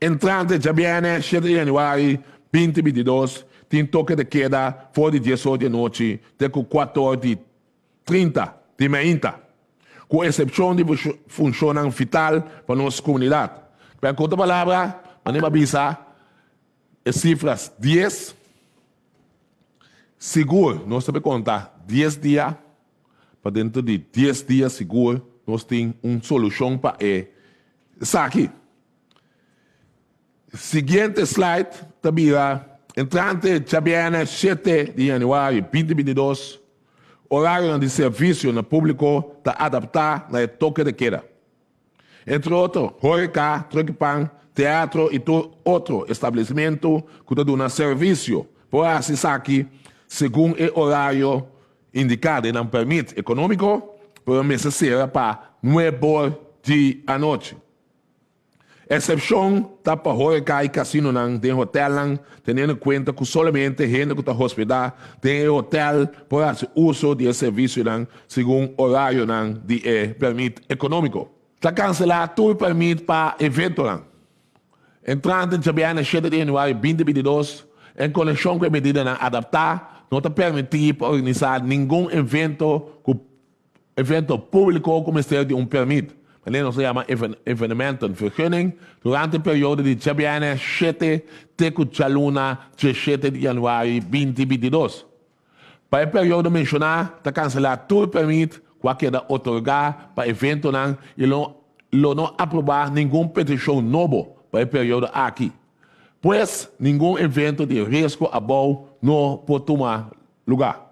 Entrante djabièrnè shete di yanüari 2022 tin toke de keda for di 10 or di anochi te ku 4 or di 30 di mainta, ku eksepshon di funshonnan vital pa nos komunidat. Ku otro palabra, manera mi a bisa e sifras 10, sigur nos ta konta 10 dia, pa dentro di 10 dia sigur nos tin un solushon pa esaki. Siguiente slide ta bira entrante djabièrnè 7 di yanüari 2022, orarionan di servisio na públiko ta adaptá na e toke de keda. Entre otro, horeca, trùk'i pan, teatro i tur otro establesimentu ku ta duna servisio por hasi esaki segun e orario indiká den nan pèrmit ekonómiko, pero mester sera pa 9 or di anochi. Eksepshon ta pa horeca i kasinonan den hotèlnan, teniendo kuenta ku solamente hende ku ta hospedá den e hotèl por hasi uso di e servisionan segun orarionan di e pèrmit ekonómiko. Ta kanselá tur pèrmit pa eventonan. Entrante djabièrnè 7 di yanüari 2022, en konekshon ku e medidanan adaptá, no ta permití pa organisá ningun evento ku evento públiko ku mester di un pèrmit, manera nos ta yama evenementenvergunning, durante e periodo di djabièrnè 7 te ku djaluna 17 di yanüari 2022. Pa e periodo menshoná ta kanselá tur pèrmit ku a keda otorgá pa eventonan i lo lo no aprobá ningun petishon nobo pa e periodo aki. Pues, ningun evento di riesgo abou no por tuma lugá.